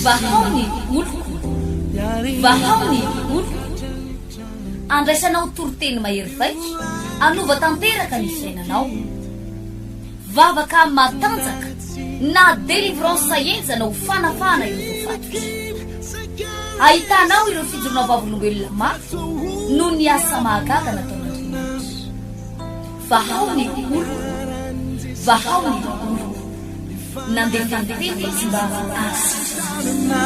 Vahao ny oloko, vahao ny oloko. Andraisanao toriteny mahery vaika hanova tanteraka ny fiainanao. Vavaka matanjaka na délivrance henjana ho fanafahana ireo voafatotra. Ahitanao ireo fijoroana vavolombelona mafy noho ny asa mahagaga nataon'Andriamanitra. Vahao ny oloko, vahao ny oloko. Nandefa ny teny izy mba hahasitrana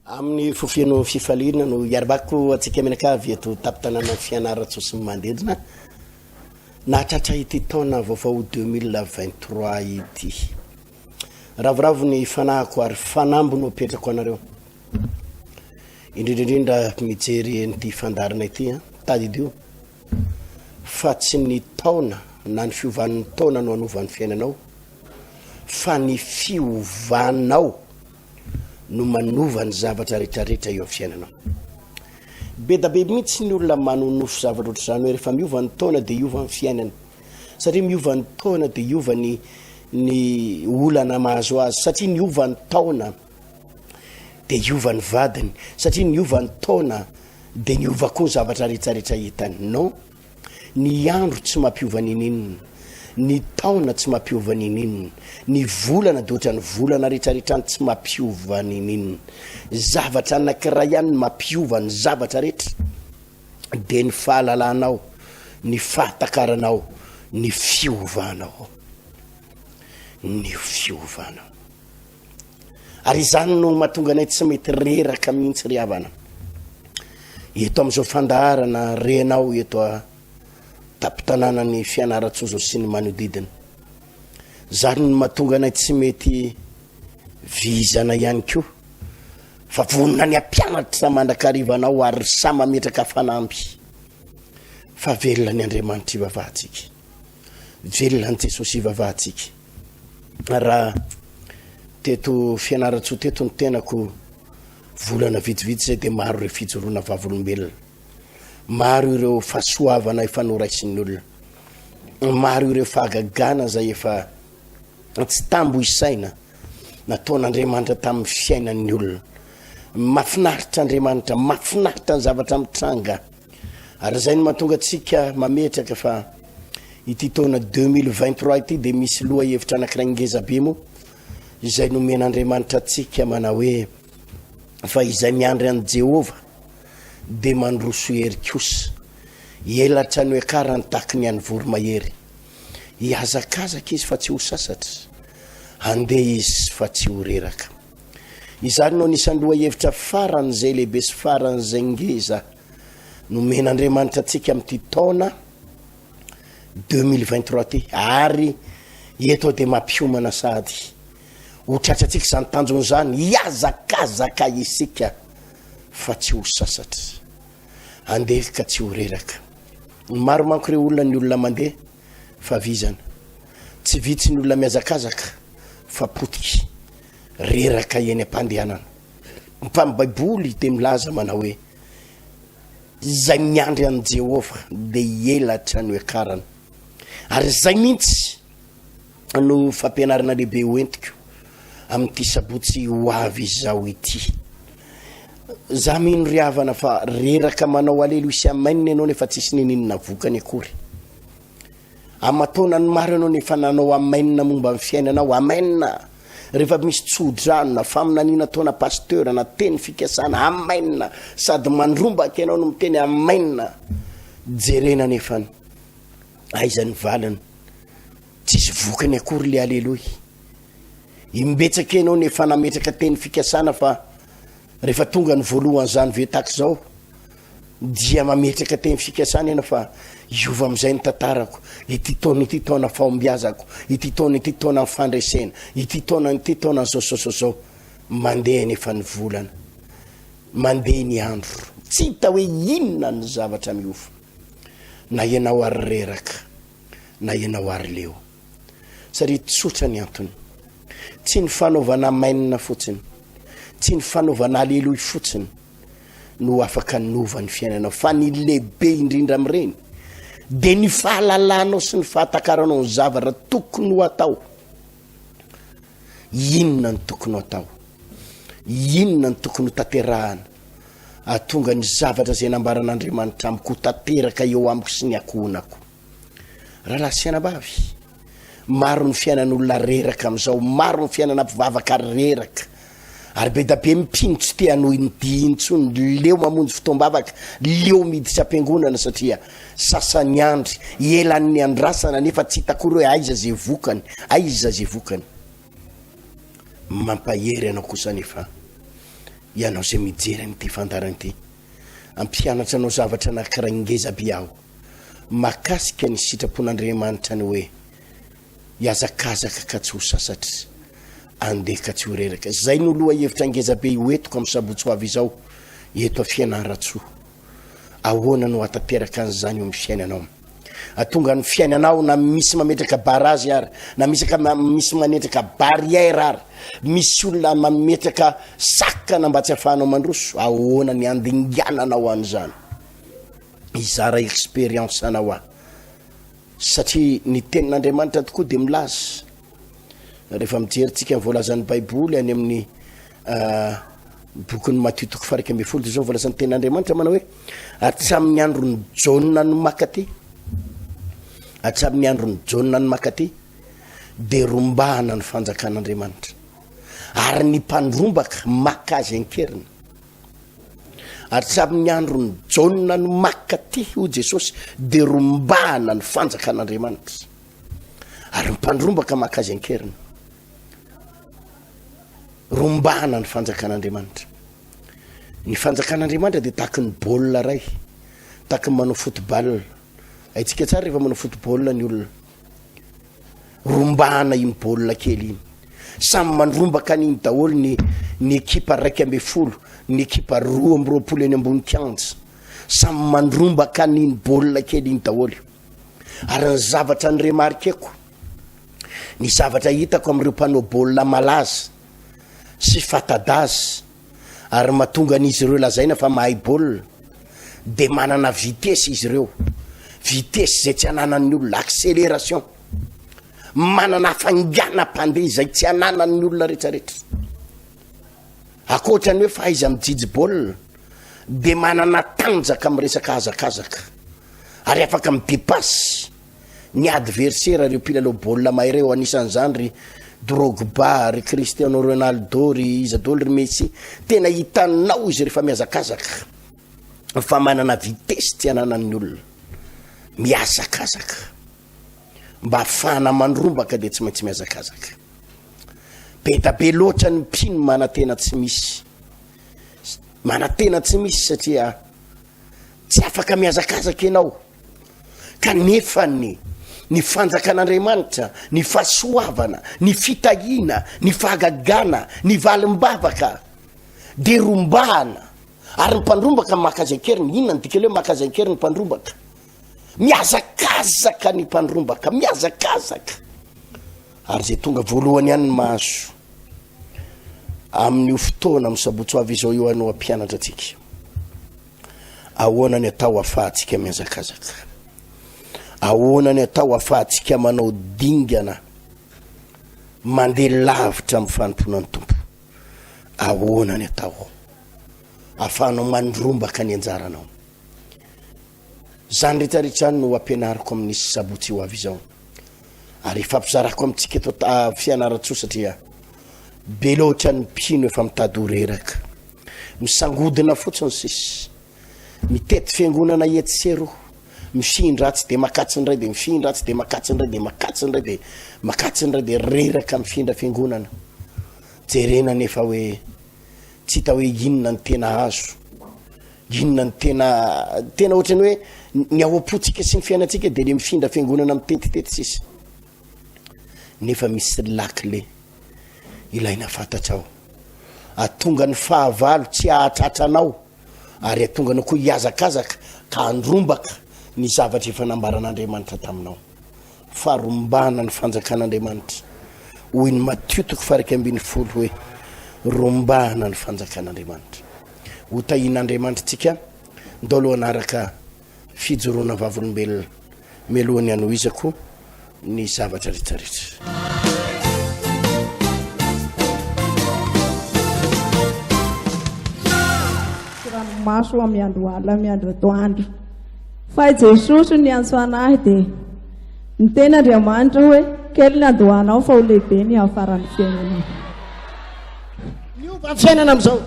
Amin'ny fo feno fifaliana no iarabako antsika mianakavy eto tampon-tanànan'i Fianarantsoa sy ny manodidina. Nahatratra ity taona vaovao 2023 ity. Ravoravo ny fanahiko ary fanamby no apetrako anareo. Indrindra indrindra mijery an'ity fandaharana ity an, tadidio fa tsy ny taona na ny fiovan'ny taona no hanova ny fiainanao fa ny fiovanao no manova ny zavatra rehetrarehetra eo amin'ny fiainanao. Be da be mihitsy ny olona manonofy zavatra ohatr'izany hoe rehefa miova ny taona dia hiova ny fiainany. Satria miova ny taona dia hiova ny ny olana mahazo azy. Satria niova ny taona dia hiova ny vadiny. Satria niova ny taona dia niova koa ny zavatra rehetrarehetra hitany. Non. Ny andro tsy mampiova ninininona, ny taona tsy mampiova nininona, ny volana dia ohatran'ny volana rehetrarehetra any tsy mampiova nininona. Zavatra anankiray ihany no mampiova ny zavatra rehetra dia ny fahalalanao, ny fahatakaranao, ny fiovanao. Ny fiovanao. Ary izany no mahatonga anay tsy mety reraka mihitsy ry havana. Eto amin'izao fandaharana renao eto a tampon-tanànan'i Fianarantsoa izao sy ny manodidina. Izany no mahatonga anay tsy mety vizana ihany koa fa vonona ny hampianatra mandrakariva anao ary samy mametraka fanamby fa velona ny Andriamanitra ivavahantsika. Velona ny Jesosy ivavahantsika. Raha teto Fianarantsoa teto ny tenako volana vitsivitsy izay dia maro ireo fijoroana vavolombelona. Maro ireo fahasoavana efa noraisin'ny olona. Maro ireo fahagagana izay efa tsy tambo isaina nataon'Andriamanitra tamin'ny fiainan'ny olona. Mahafinaritra Andriamanitra, mahafinaritra ny zavatra mitranga. Ary izay no mahatonga antsika mametraka fa ity taona 2023 ity dia misy lohahevitra anankiray ngeza be moa izay nomen'Andriamanitra antsika manao hoe fa izay miandry an'i Jehovah dia mandroso hery kosa. Elatra no iakarany tahaky ny an'ny voromahery. Hihazakazaka izy fa tsy ho sasatra, handeha izy fa tsy ho reraka. Izany no anisan'ny lohahevitra faran'izay lehibe sy faran'izay ngeza nomen'Andriamanitra antsika amin'ity taona 2023 ity ary eto aho dia mampiomana sahady ho tratrantsika izany tanjona izany, hihazakazaka isika fa tsy ho sasatra, handeha ka tsy ho reraka. Maro manko ireo olona ny olona mandeha fa vizana, tsy vitsy ny olona mihazakazaka fa potiky. Reraka eny am-pandehanana. Fa ny Baiboly dia milaza manao hoe, Izay miandry an'i Jehovah dia hielatra ny hoekarany. Ary izay mihitsy no fampianarana lehibe hoentiko amin'ity sabotsy ho avy izao ity. Za mino ry havana fa reraka manao aleloia sy amen ianao nefa tsisy nininona vokany akory. Aman-taonany maro ianao no efa nanao amen momba ny fiainanao, amen! Rehefa misy tso-drano na faminaniana ataona pasteur na teny fikasana, amen! Sady mandrombaka ianao no miteny amen! Jerena anefa aiza ny valiny, tsisy vokany akory le aleloia. Imbetsaka ianao no efa nametraka teny fikasana fa Rehefa tonga ny voalohany janvier tahaka izao dia mametraka teny fikasana ianao fa hiova amin'izay ny tantarako, ity taona ity taona fahombiazako, ity taona ity taona ny fandresena, ity taona ity taona ny zao zao zao zao. Mandeha anefa ny volana, mandeha ny andro, tsy hita hoe inona ny zavatra miova. Na ianao ary reraka, na ianao ary leo. Satria tsotra ny antony. Tsy ny fanaovana amen fotsiny, tsy ny fanaovana aleloia fotsiny no afaka hanova ny fiainanao, fa ny lehibe indrindra amin'ireny dia ny fahalalanao sy ny fahatakaranao ny zavatra tokony ho atao. Inona no tokony ho atao? Inona no tokony ho tanterahana? Ahatonga ny zavatra izay nambaran'Andriamanitra amiko ho tanteraka eo amiko sy ny ankohonako. Rahalahy sy anabavy, maro ny fiainan'olona reraka amin'izao, maro ny fiainana mpivavaka reraka, ary be da be mpino tsy te hanohy ny dia intsony, leo mamonjy fotoam-bavaka, leo miditra am-piangonana satria sasany andry, elan'ny andrasana nefa tsy hita akory hoe aiza ze vokany, aiza ze vokany. Mampahery anao kosa anefa ianao izay mijery an'ity fandaharana ity, hampianatra anao zavatra anankiray ngeza be aho mahakasika ny sitrapon'Andriamanitra ny hoe hihazakazaka ka tsy ho sasatra, andeha ka tsy ho reraka. Izay no lohahevitra ngeza be hoentiko amin'ny sabotsy ho avy izao eto Fianarantsoa. Ahoana no hahatanteraka an'izany eo amin'ny fiainanao? Hahatonga ny fiainanao na misy mametraka barrage ary, na misaka misy manetraka barrière ary, misy olona mametraka sakana mba tsy hahafahanao mandroso, ahoana ny handingananao an'izany? Hizara expérience anao aho. Satria ny tenin'Andriamanitra tokoa dia milaza, rehefa mijery tsika ny voalazan'ny Baiboly any amin'ny bokin'ny Matio toko faha 11 dia izao voalazan'ny tenin'Andriamanitra manao hoe hatramin'ny andron'i Jaona no makaty, hatramin'ny andron'i Jaona no makaty dia rombahana ny fanjakan'Andriamanitra ary ny mpandrombaka maka azy an-keriny. Hatramin'ny andron'i Jaona no makaty, hoy Jesosy, dia rombahana ny fanjakan'Andriamanitra. Ary ny mpandrombaka maka azy an-keriny. Rombahana ny fanjakan'Andriamanitra. Ny fanjakan'Andriamanitra dia tahaky ny baolina iray, tahaky ny manao football. Haintsika tsara rehefa manao football ny olona. Rombahana iny baolina kely iny. Samy mandrombaka an'iny daholo ny ny ekipa 11, ny ekipa 22 eny ambony kianja. Samy mandrombaka an'iny baolina kely iny daholo. Ary ny zavatra niremarkeko, ny zavatra hitako amin'ireo mpanao baolina malaza sy fata-daza ary mahatonga an'izy ireo lazaina fa mahay baolina dia manana vitesse izy ireo, vitesse izay tsy ananan'ny olona, accélération, manana hafainganam-pandeha izay tsy ananan'ny olona rehetrarehetra. Ankoatra ny hoe fahaiza-mijijy baolina dia manana tanjaka amin'ny resaka hazakazaka ary afaka mi-dépasse ny adversaire ireo mpilalao baolina mahay ireo, anisan'izany ry Drogba, ry Cristiano Ronaldo, ry iza daholo, ry Messi. Tena hitanao izy rehefa mihazakazaka fa manana vitesse tsy ananan'ny olona. Mihazakazaka. Mba hahafahana mandrombaka dia tsy maintsy mihazakazaka. Be da be loatra ny mpino manantena tsy misy. Manantena tsy misy satria tsy afaka mihazakazaka ianao. Kanefa ny ny fanjakan'Andriamanitra, ny fahasoavana, ny fitahiana, ny fahagagana, ny valim-bavaka dia rombahana. Ary ny mpandrombaka maka azy an-keriny. Inona ny dikan'ilay hoe maka azy an-keriny ny mpandrombaka? Mihazakazaka ny mpandrombaka, mihazakazaka. Ary izay tonga voalohany ihany ny mahazo. Amin'io fotoana amin'ny sabotsy ho avy izao io no hampianatra antsika. Ahoana ny atao afahantsika mihazakazaka? Ahoana ny atao afahantsika manao dingana mandeha lavitra amin'ny fanompoana ny Tompo? Ahoana ny atao afahanao mandrombaka ny anjaranao? Izany rehetra rehetra izany no ampianariko amin'ny sabotsy ho avy izao. Ary ifampizarako amintsika eto Fianarantsoa satria be loatra ny mpino efa mitady ho reraka. Misangodina fotsiny sisa. Mitety fiangonana etsy sy eroa. Mifindra atsy dia makatsy indray dia mifindra atsy dia makatsy indray dia makatsy indray dia makatsy indray dia reraka mifindra fiangonana. Jerena nefa hoe tsy hita hoe inona ny tena azo. Inona ny tena tena ohatran'ny hoe ny ao am-pontsika sy ny fiainantsika dia le mifindra fiangonana mitetitety sisa. Nefa misy lakile ilaina fantatrao. Atonga ny fahavalo tsy hahatratra anao ary atonga anao koa hihazakazaka ka handrombaka ny zavatra efa nambaran'Andriamanitra taminao. Faharombahana ny fanjakan'Andriamanitra. Hoy ny Matio toko faha 11 hoe, Rombahana ny fanjakan'Andriamanitra. Ho tahian'Andriamanitra tsika, ndao aloha hanaraka fijoroana vavolombelona mialohan'ny hanohizako ny zavatra rehetra rehetra. Ranomaso amin'ny andro alina amin'ny andro atoandro. Fa i Jesosy no niantso anahy dia niteny Andriamanitra hoe kely ny andohanao fa ho lehibe ny hiafaran'ny fiainanao. Niova ny fiainana amin'izao.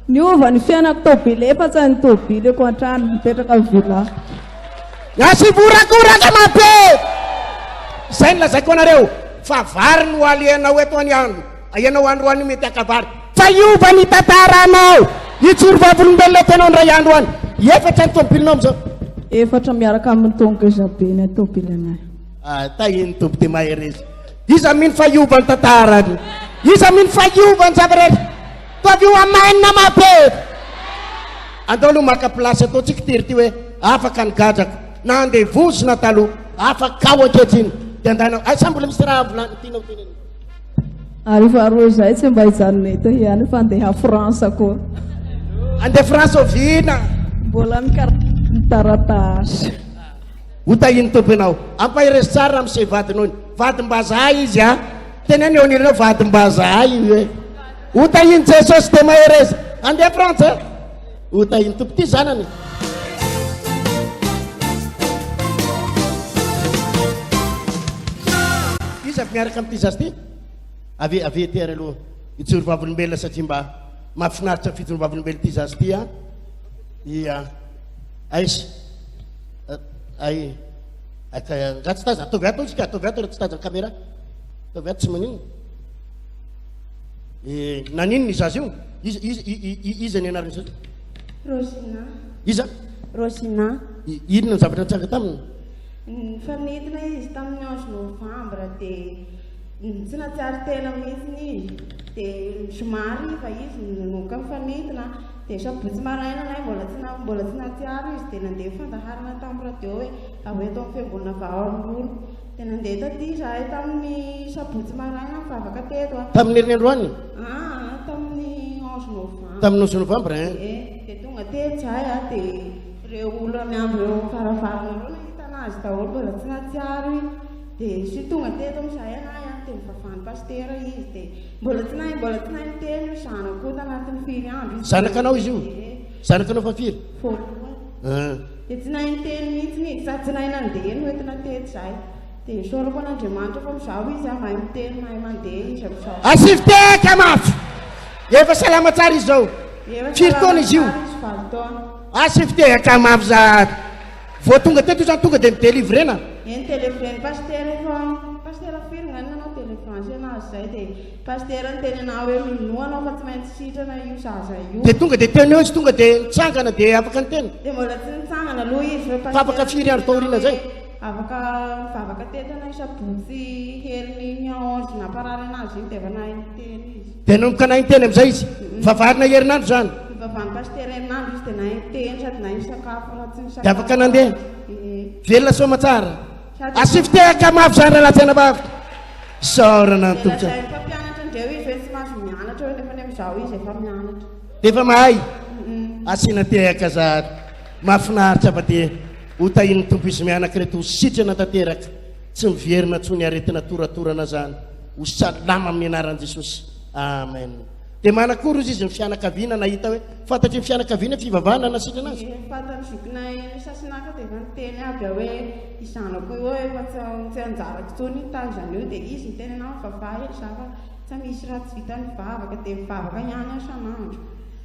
Niova ny fiainako tôbily efatsa ny tôbiliko an-trano mipetraka amin'ny villa. Asivo horakoraka mabe! Izay no lazaiko anareo fa vary no alehanao eto any andro, ianao androany io mety haka vary. Fa hiova ny tantaranao! Hijoro vavolombelona eto ianao indray andro any. Efatra ny tôbilinao amin'izao. Efatra miaraka amin'ny tao ngezabe ny tôbilinay. Ah, tahin'ny Tompo dia mahereza. Iza mino fa hiova ny tantarany? Iza mino fa hiova ny zava-rehetra? Tovy io amen mabe. Andao aloha maka place ataontsika tery ty hoe afaka ny gadrako na andevozina taloha afaka ao ankehitriny dia andana ay sa mbola misy raha volany tianao tenenina. Ary faharoa izay tsy mba hijanona eto ihany fa andeha France koa. Andeha France oviana? Mbola mikarakara ny taratasy. Ho tahin'ny Tompo ianao. Ampaherezo tsara ramose vadinao iny. Vadim-bazaha izy a. Teneno eo anilany eo vadim-bazaha io e. Ho tahin'i Jesosy dia mahereza. Andeha Frantsa. Ho tahin'ny Tompo ty zanany. Iza avy miaraka amin'ity zaza ity? Avy avy ety ary aloha. Hijoro vavolombelona satria mba mahafinaritra ny fijoro vavolombelona ity zaza ity a. Ia. Aiza? Ay. Nga tsy tazana. Ataovy ato isika, ataovy ato raha tsy tazan'ny caméra. Ataovy ato tsy maninona. Eh, naninona io zaza io? Iza iza iza ny anaran'io zaza? Rosina. Iza? Rosina. Inona ny zavatra nitranga taminy? Nifanidina izy tamin'ny 11 novambra dia tsy nahatsiaro tena mihitsy izy. Dia zoma hariva izy no nanomboka nifanidina. Dia sabotsy maraina anay mbola tsy mbola tsy nahatsiaro izy dia nandeha fandaharana tamin'ny radio hoe avy eto amin'ny fiangonana Vahaolona. Dia nandeha taty izahay tamin'ny sabotsy maraina nivavaka teto a. Tamin'ny herinandroany? Aa, tamin'ny 11 novembre. Tamin'ny 11 novembre, hein? Ie, dia tonga teto izahay a, dia ireo olona miandry eo amin'ny varavarana ireo nahita anazy daholo mbola tsy nahatsiaro izy. Dia sy tonga teto amin'izay anay a, dia nivavahan'ny pasitera izy, dia mbola tsy nahay mbola tsy nahay niteny io zanako io tanatin'ny firy andro izy. Zanakanao izy io? Ie. Zanakanao fa firy? Voalohany. Ah. Dia tsy nahay niteny mihitsy izy, sady tsy nahay nandeha no entina teto izahay. Dia isaorako an'Andriamanitra fa amin'izao izy mahay miteny, mahay mandeha izy amin'izao. Asivy tehaka mafy! Efa salama tsara izy izao. Efa Firy taona salama izy io? tsara izy, valo taona. Asivy tehaka mafy zahary. Vao tonga teto izany tonga dia mi-délivrer-na. Eny délivrer-n'ny pasitera efa, pasitera firy ngah no nanao délivrance anazy izay dia Pasitera niteny anah hoe minoa anao fa tsy maintsy sitrana io zaza io. Dia tonga dia teny eo izy tonga dia nitsangana dia afaka niteny. Dia mbola tsy nitsangana aloha izy fa Fa afaka firy andro taoriana zay? Afaka nivavaka teto anay sabotsy herin'iny onze namparary anazy iny dia efa nahay niteny izy. Dia nanomboka nahay niteny amin'izay izy. Vavarina herinandro izany. Nivavahan'ny pasitera herinandro izy dia nahay niteny sady nahay nisakafo raha tsy nisakafo. Dia afaka nandeha. Ee. Velona soamatsara. Asio fitehaka mafy izany rahalahy tsy anabavy. Isaorana ny Tompo. Dia lazain'ny mpampianatra indreo izy hoe tsy mahazo mianatra hoe nefa amin'izao izy efa mianatra. Dia efa mahay. Asiana tehaka zary. Mahafinaritra fa dia ho tahian'ny Tompo izy mianaka ireto ho sitrana tanteraka. Tsy miverina intsony aretina toratorana zany. Ho salama amin'ny anaran'i Jesosy. Amen. Dia manakory ozy izy ny fianakaviana nahita hoe fantatry ny fianakaviana fivavahana nasitrana azy? Ie, fantan'ny zokinay Sasinaka dia efa niteny aby aho hoe io zanako io efa tsy anjarako intsony hitaiza an'io dia izy niteny anah mivavaha ry za fa tsy misy raha tsy vitan'ny vavaka dia mivavaka ihany aho isan'andro.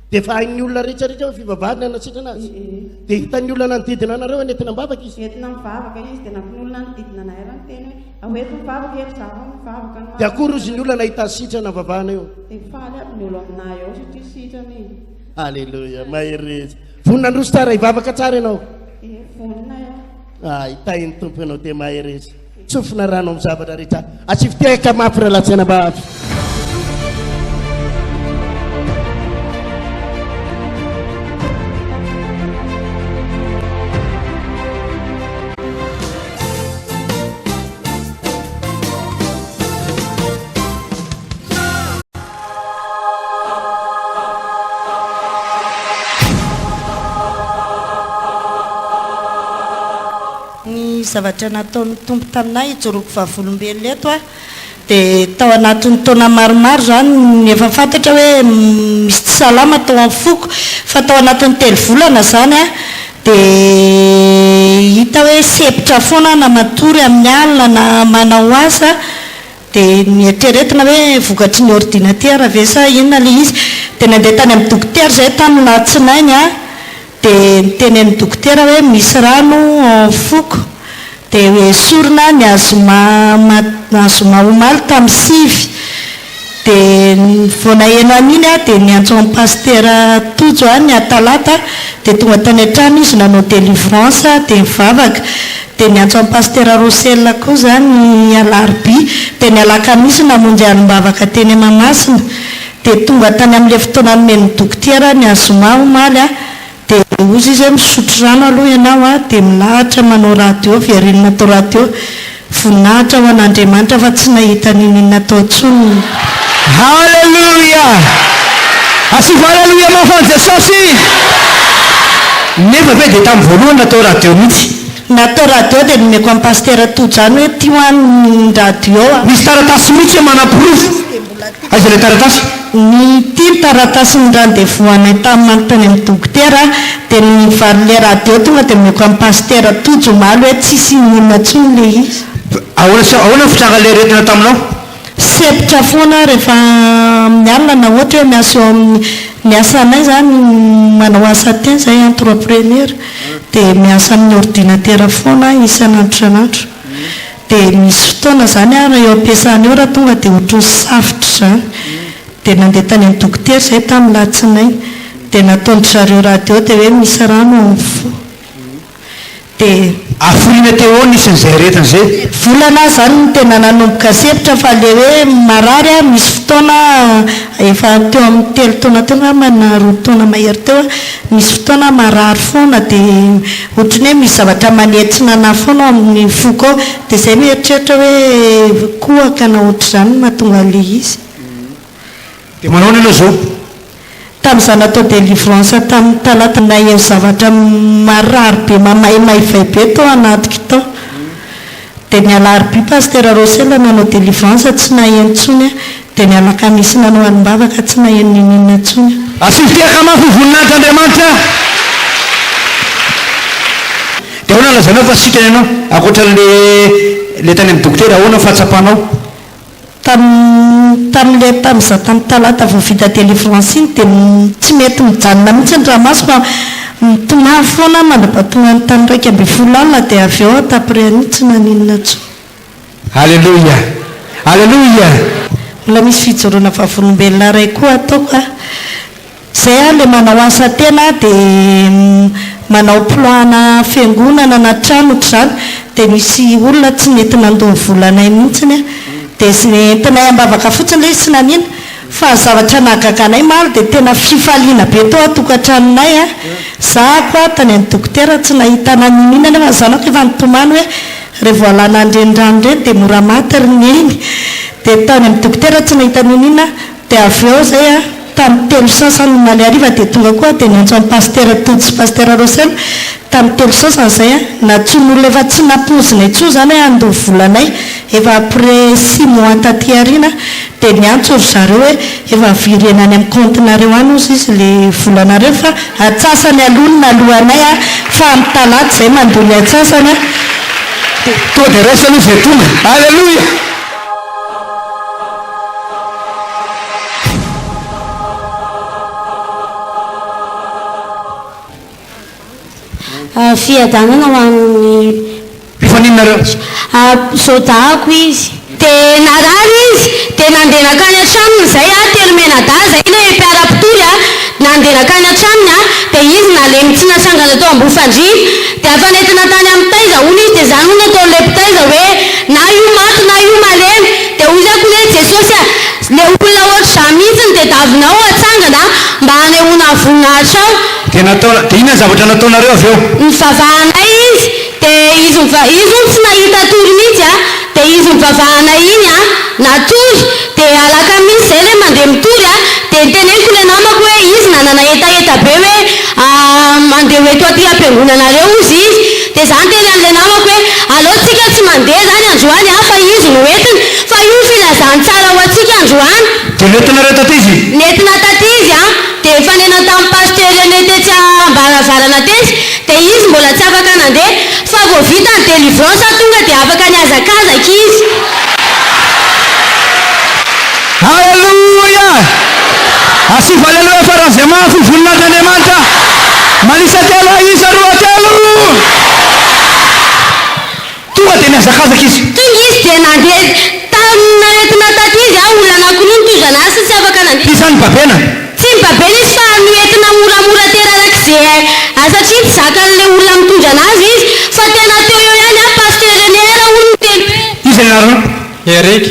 Dia efa hain'ny olona rehetra rehetra hoe fivavahana nasitrana azy? Ie. Dia hitan'ny olona nanodidina anareo hoe nentina am-bavaka izy? Nentina mivavaka izy dia nampian'olona nanodidina anay ary niteny hoe Ao eto mivavaka eto za fa mivavaka ny Dia akory ozy ny olona nahita azy sitrana vavahana eo. Dia faly aby ny olo aminay ao satria sitrana e. Alléluia, mahereza. Vonona handroso tsara hivavaka tsara ianao. Eh, vonona aho. Ah, hitahin'ny Tompo ianao dia mahereza. Tsofina rano amin'ny zavatra rehetra. Asio fitehaka mafy rahalahy sy anabavy. Misy zavatra nataon'ny Tompo taminay hijoroako vavolombelona eto aho. Dia tao anatin'ny taona maromaro izany ny efa fantatra hoe misy tsy salama tao amin'ny foko fa tao anatin'ny telo volana izany an dia hita hoe sempotra foana na matory amin'ny alina na manao asa dia nieritreretina hoe vokatry ny ordinatera ve sa inona ilay izy dia nandeha tany amin'ny dokotera izahay tamin'ny alatsinainy an Dia nitenenin'ny dokotera hoe misy rano ao amin'ny foko. Dia esorina ny azoma azoma omaly tamin'ny sivy. Dia vao naheno an'iny aho dia niantso an'i Pasitera Tojo aho ny talata dia tonga tany an-trano izy nanao délivrance dia nivavaka. Dia niantso an'i Pasitera Rossel koa za ny alarobia. Dia ny alakamisy namonjy alim-bavaka teny Mahamasina. Dia tonga tany amin'ilay fotoana nomen'ny dokotera ny azoma omaly aho, dia hozy izy hoe misotro rano aloha ianao a, dia milahatra manao radio, verenina atao radio. Voninahitra ho an'Andriamanitra fa tsy nahita n'inon'inona atao intsony ny. Haleloia! Asivo haleloia mafy an'i Jesosy! Nefa ve dia tamin'ny voalohany natao radio mihitsy? Natao radio dia nomeko an'i Pasitera Tojo any hoe ity hoa ny radio a. Misy taratasy mihitsy hoe manaporofo. Aiza ilay taratasy? Ny ity ny taratasin'ny rendez-vous anay tamin'ny tany amin'ny dokotera dia ny valin'ilay radio tonga dia nomeko an'i Pasitera Tojo omaly hoe tsisy inona intsony ilay izy. Ahoana sy ahoana ny fitrangan'ilay aretina taminao? Sempotra foana aho rehefa amin'ny alina na ohatra hoe miasa eo amin'ny ny asanay izany manao asa tena izahay entrepreneur dia miasa amin'ny ordinateur foana aho isan'andro isan'andro. Dia misy fotoana izany aho raha eo am-piasana eo raha tonga dia ohatran'ny safotra izany. Dia nandeha tany amin'ny dokotera izahay tamin'ny latsinainy. Dia nataon-dry zareo radio dia hoe misy rano ao amin'ny fo. Dia. Hafiriana teo eo nisy an'izay aretina izay? Volana aho izany no tena nanomboka sempotra fa ilay hoe marary aho misy fotoana efa teo amin'ny telo taona teo angamba na roa taona mahery teo aho, misy fotoana aho marary foana dia Ohatran'ny hoe misy zavatra manentsina anah foana ao amin'ny foko ao, dia izay mieritreritra hoe kohaka na ohatr'izany no mahatonga an'ilay izy. Dia manao ahoana ianao izao? Tamin'izaho natao délivrance tamin'ny talata naheno zavatra marary be mamaimaivay be tao anatiko tao. Dia ny alarobia Pasitera Rosel nanao délivrance tsy naheno intsony aho. Dia ny alakamisy nanao alim-bavaka tsy naheno ninoninona intsony aho. Asio tehaka mafy ho voninahitr'Andriamanitra. Dia ahoana lazainao fa sitrana ianao? Ankoatra an'le le tany amin'ny dokotera, ahoana ny fahatsapanao? Tam tamin'ilay tamin'izaho tamin'ny talata vao vita délivrance iny dia tsy mety mijanona mihitsy ny ranomaso fa mitomany foana aho mandra-pahatonga ny tamin'ny 11 alina dia avy eo aho taprès an'io tsy naninona intsony. Aleloia! Aleloia! Mbola misy fijoroana vavolombelona iray koa ataoko a! Zay aho le manao asa tena de manao plan-na fiangonana na trano ohatr'izany de nisy olona tsy nety nandoa ny volanay mihitsiny a! De nentinay am-bavaka fotsiny le izy tsy nanina fa zavatra nahagaga anay maly de tena fifaliana be tao an-tokantranonay a! Zahako aho tany amin'ny dokotera tsy nahita na n'inon'inona nefa ny zanako efa nitomany hoe Revô alana an'ireny rano ireny dia mora maty ry neny. Dia tany amin'ny dokotera tsy nahita n'inon'inona aho. Dia avy eo izay aho, tamin'ny telo sasany omaly hariva dia tonga koa aho dia niantso an'i Pasitera Tojo sy Pasitera Rosel. Tamin'ny telo sasany izay aho, nantsoin'olona efa tsy nampoizina intsony izany hoe handoa volanay, efa après six mois taty aoriana, dia niantso ry zareo hoe efa virena any amin'ny compte-nareo any hozy izy ilay volanareo fa atsasany aloha ny naloanay a, fa amin'ny talata izay mandoa ny atsasany a. Tonga dia raiso aloha izay tonga. Aleloia! Fiadanana ho an'ny. Mpifaninona nareo? Zodahako izy. Dia narary izy, dia nandeha nankany an-tranony izay aho, telo mianadahy izay ilay mpiara-mpitory a, nandeha nankany an-tranony aho, dia izy nalemy tsy natsangana teo ambony fandriana, dia afa nentina tany amin'ny mpitaiza hono izy, dia izany hono nataon'ilay mpitaiza hoe na io maty na io malemy, dia hoy izy akory hoe Jesosy a, le olona ohatr'izany mihitsy no tediavinao hatsangana mba hanehoana ny voninahitrao. Dia natao, dia inona ny zavatra nataonareo avy eo? Nivavahanay izy, dia izy miva, izy hono tsy nahita tory mihitsy a, dia izy nivavahanay iny a, natory, dia alakamisy izay ilay mandeha mitory a, dia noteneniko ilay namako hoe izy nanana hetaheta be hoe mandeha ho eto aty am-piangonanareo hozy izy, dia za niteny an'ilay namako hoe alao. mandeha izany androany an, fa izy no entina. Fa io filazantsara ho antsika androany. Dia nentinareo taty izy? Nentina taty izy an, dia nifanena tamin'ny Pasteur René tetsy ambaravarana tetsy, dia izy mbola tsy afaka nandeha, fa vao vita ny délivrance tonga dia afaka nihazakazaka izy. Aleloia! Asio aleloia faran'izay mafy voninahitr'Andriamanitra. Manisa telo, isa, roa, telo. Tonga dia nihazakazaka izy. Tonga izy dia nandeha tamin'ny aretina taty izy an, olona anankiroa nitozana azy sy tsy afaka nandeha. Iza no babena? Tsy nibabena izy fa noentina moramora tery arak'izay azy satria tsy zakan'ilay olona mitondra anazy izy. Fa tena teo eo ihany an, Pasteur René ary hono niteny hoe. Iza ny anaranao? Eric.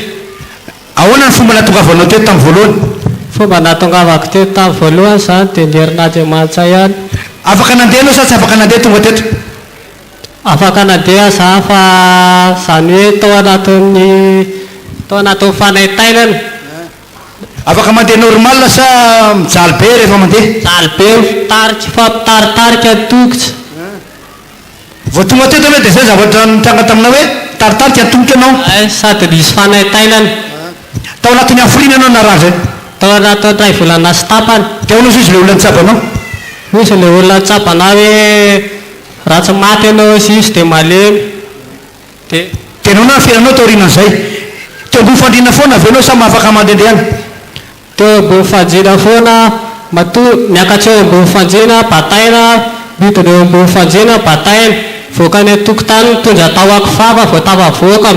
Ahoana ny fomba nahatongavanao teto tamin'ny voalohany? Fomba nahatongavako teto tamin'ny voalohany izany dia ny herin'Andriamanitra ihany. Afaka nandeha ianao sa tsy afaka nandeha tonga teto? Afaka nandeha za fa izany hoe tao anatin'ny tao anatin'ny fanaintainana. Afaka mandeha normal sa mijaly be rehefa mandeha? Mijaly be, mitarika, mifampitaritarika ny tongotra. Vao tonga teto aloha dia izay zavatra nitranga taminao hoe taritarika ny tongotra ianao. Hay, sady nisy fanaintainana. Tao anatin'ny hafiriana ianao narary izay? Tao anatin'ny iray volana sy tapany. Dia ahoana hozy izy ilay olona nitsabo anao? Hoy izy ilay olona nitsabo anah hoe raha tsy maty ianao hozy izy dia malemy. Dia. Dia nahoana ny fiainanao taorianan'izay? Teo ambony fandriana foana ve ianao sa afaka mandehandeha any? Teo ambony fandriana foana, matoa miakatra eo ambony fandriana, bataina, midina eo ambony fandriana, bataina, mivoaka any an-tokotany mitondra tahoako vava vao tafavoaka.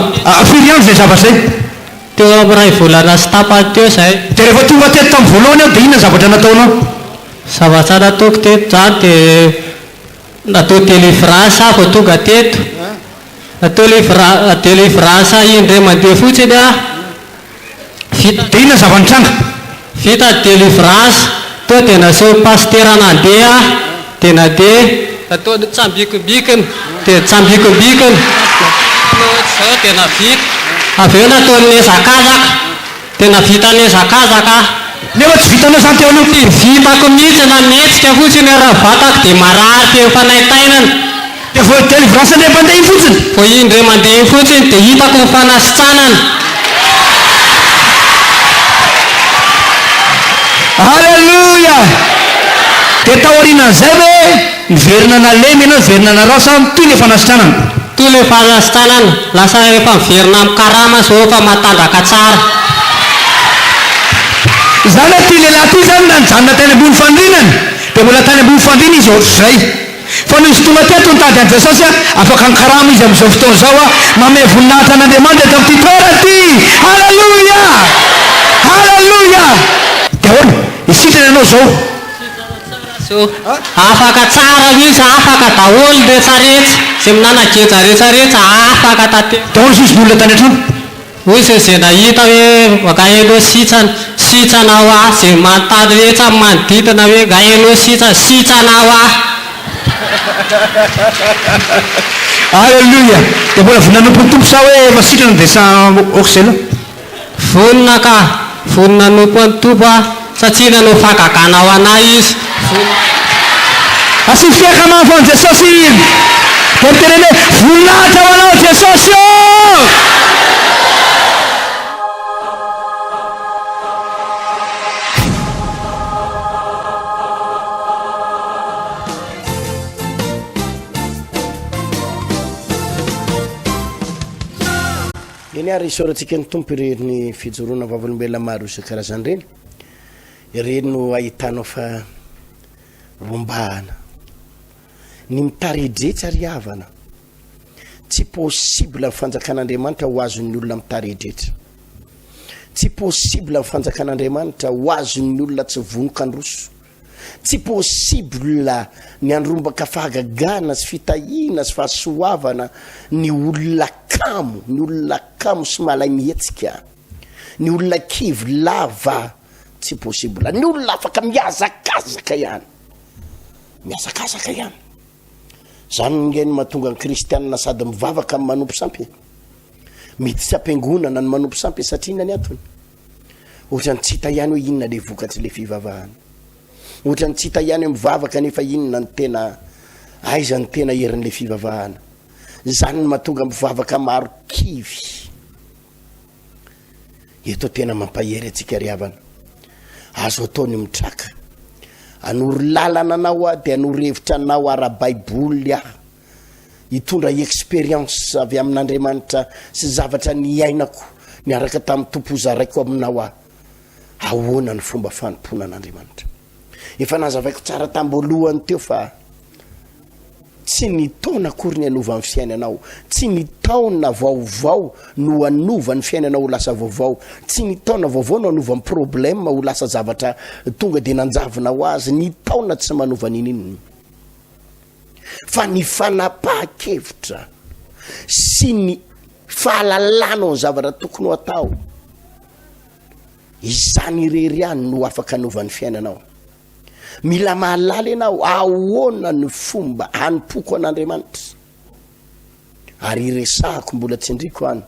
Firy andro izay zavatra izay? Teo amin'ny iray volana sy tapany teo izay. Dia rehefa tonga teto tamin'ny voalohany aho dia inona ny zavatra nataonao? Zavatra nataoko teto izany dia natao délivrance aho vao tonga teto. Natao délivrance indray mandeha fotsiny aho. Vita. Dia inona ny zava-nitranga? Vita ny délivrance, teo dia nasehon'ny pasitera nandeha aho, dia nandeha, nataony nitsambikimbikina, dia nitsambikimbikina, nanao ohatr'izao dia navita, avy eo nataony nihazakazaka, dia navita nihazakazaka aho. Nefa tsy vitanao izany teo aloha? Tsy vitako mihitsy na mihetsika fotsiny ary ny vatako dia marary feno fanaintainana. Dia vao délivrance indray mandeha iny fotsiny? Vao iny indray mandeha iny fotsiny dia hitako ny fanasitranana. Alléluia! Dia taorianan'izay ve niverina nalemy ianao, niverina narao sa mitohy ilay fanasitranana? Mitohy ilay fanasitranana, lasa efa miverina amin'ny karama izao efa matanjaka tsara. Izany hoe ity lehilahy ity izany na nijanona tany ambony fandrinany dia mbola tany ambony fandriana izy ohatr'izay. Fa noho izy tonga teto nitady an'i Jesosy, afaka nikarama izy amin'izao fotoana izao, manome voninahitra an'Andriamanitra eto amin'ity toerana ity. Haleloia! Haleloia! Dia ahoana? Hisitrana ianao izao? Afaka tsara mihitsy, afaka daholo ny retraretra, izay minana-geja retraretra, afaka tanteraka. Dia ahoana hozy ny olona tany an-trano? Hoy izay izay nahita hoe nga enao sitrana, sitrana hoa, izay manontany rehetra amin'ny manodidina hoe nga enao sitrana, sitrana hoa. Alléluia! Dia mbola vonona hanompo ny Tompo sa hoe efa sitrana dia sa ok zay aloha? Vonona ka! Vonona hanompo an'ny Tompo aho satria nanao fahagagana ho anay Izy. Vonona. Asio fiaka mafy ho an'i Jesosy dia mitenena hoe, Voninahitra ho Anao Jesosy ô! Eny ary isaorantsika ny Tompo ireny fijoroana vavolombelona maro isan-karazany ireny. Ireny no ahitanao fa rombahana. Ny mitaredretsa ry havana. Tsy possible ny fanjakan'Andriamanitra ho azon'ny olona mitaredretra. Tsy possible ny fanjakan'Andriamanitra ho azon'ny olona tsy vonon-kandroso. Tsy possible ny handrombaka fahagagana sy fitahiana sy fahasoavana ny olona kamo, ny olona kamo sy malay mihetsika. Ny olona kivy lava. Tsy possible. Ny olona afaka mihazakazaka ihany. Mihazakazaka ihany. Zany nge ny mahatonga ny kristianina sady mivavaka ny manompo sampy e. Miditra am-piangonana ny manompo sampy satria inona ny antony? Ohatran'ny tsy hita ihany hoe inona le vokatry le fivavahana. Ohatran'ny tsy hita ihany hoe mivavaka nefa inona ny tena aiza ny tena herin'le fivavahana. Izany no mahatonga mpivavaka maro kivy. Eto tena mampahery antsika ry havana. Azo atao ny mitraka. Hanoro lalana anao aho dia hanoro hevitra anao ara-baiboly aho. Hitondra expérience avy amin'Andriamanitra sy zavatra niainako niaraka tamin'ny Tompo hozaraiko aminao aho. Ahoana ny fomba fanompoana an'Andriamanitra? Efa nazavaiko tsara tam-boalohany teo fa tsy ny taona akory ny hanova ny fiainanao, tsy ny taona vaovao no hanova ny fiainanao ho lasa vaovao, tsy ny taona vaovao no hanova ny problème ho lasa zavatra tonga dia nanjavona ho azy, ny taona tsy manova ninoninona. Fa ny fanapahan-kevitra sy ny fahalalanao ny zavatra tokony ho atao, Izany irery ihany no afaka hanova ny fiainanao. Mila mahalala ianao ahoana ny fomba hanompoako an'Andriamanitra. Ary iresahako mbola tsindriko any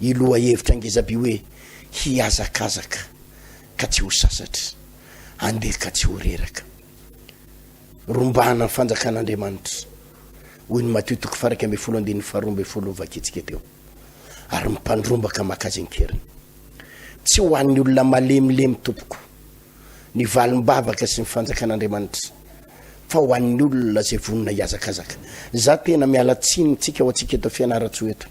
io lohahevitra ngezabe hoe hihazakazaka ka tsy ho sasatra, handeha ka tsy ho reraka. Rombahana ny fanjakan'Andriamanitra, hoy ny Matio toko faha 11 andininy faharoa ambinifolo novakintsika teo. Ary ny mpandrombaka maka azy an-keriny. Tsy ho an'ny olona malemilemy tompoko ny valim-bavaka sy ny fanjakan'Andriamanitra fa ho an'ny olona izay vonona hihazakazaka. Za tena miala tsiny tsika ho antsika eto Fianarantsoa eto.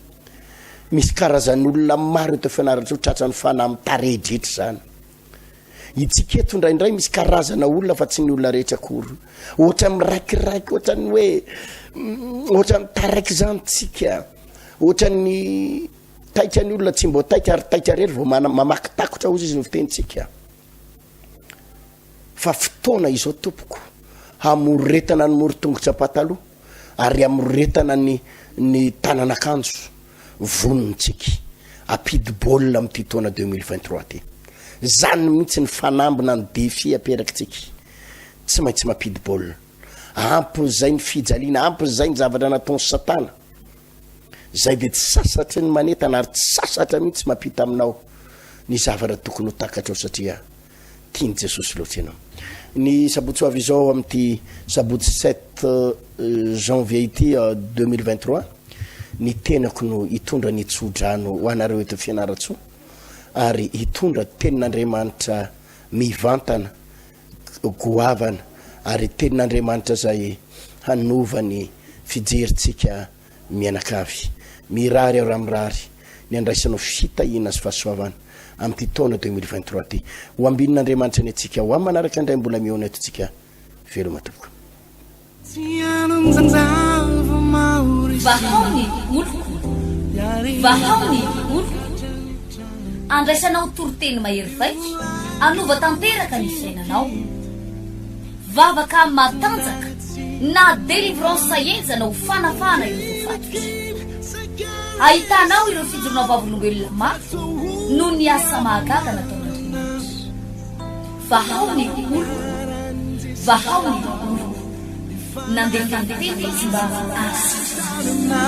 Misy karazan'olona maro eto Fianarantsoa tratran'ny fanahy mitaredretra izany. Itsika eto indraindray misy karazana olona fa tsy ny olona rehetra akory. Ohatra miraikiraiky, ohatran'ny hoe ohatran'ny taraiky izany tsika. Ohatran'ny Taitra ny olona tsy mbô taitra ary taitra rery vao mamaky takotra hozy izy ny fitenintsika. Fa fotoana izao tompoko hamoretana ny morotongotra pataloha ary hamoretana ny ny tanan'akanjo vonontsika apidy baolina amin'ity taona 2023 ty. Zany mihitsy ny fanambina ny défi aperakitsika. Tsy maintsy mapidy baolina. Ampy izay ny fijaliana, ampy izay ny zavatra nataon'i satana. Izay dia tsy sasatry ny manentana ary tsy sasatra mihitsy mampita aminao ny zavatra tokony ho takatrao satria tian'i Jesosy loatra ianao. Ny sabotsy ho avy izao amin'ity sabotsy 7 janvier ity 2023, ny tenako no hitondra ny tsodrano ho anareo eto Fianarantsoa ary hitondra tenin'Andriamanitra mivantana, goavana ary tenin'Andriamanitra izay hanova ny fijerintsika mianakavy. Mirary aho raha mirary ny handraisanao fitahiana sy fahasoavana amin'ity taona 2023 ity. Ho ambinin'Andriamanitra anie tsika. Ho amin'ny manaraka indray mbola mihaona eto tsika. Veloma tompoko. Vahao ny oloko, vahao ny oloko. Andraisanao toriteny mahery vaika, hanova tanteraka ny fiainanao. Vavaka matanjaka na délivrance henjana ho fanafahana ireo voafatotra. Ahitanao ireo fijoroana vavolombelona mafy noho ny asa mahagaga nataon'Andriamanitra. Vahao ny oloko, vahao ny oloko. Nandefa ny teny izy mba hahasitrana.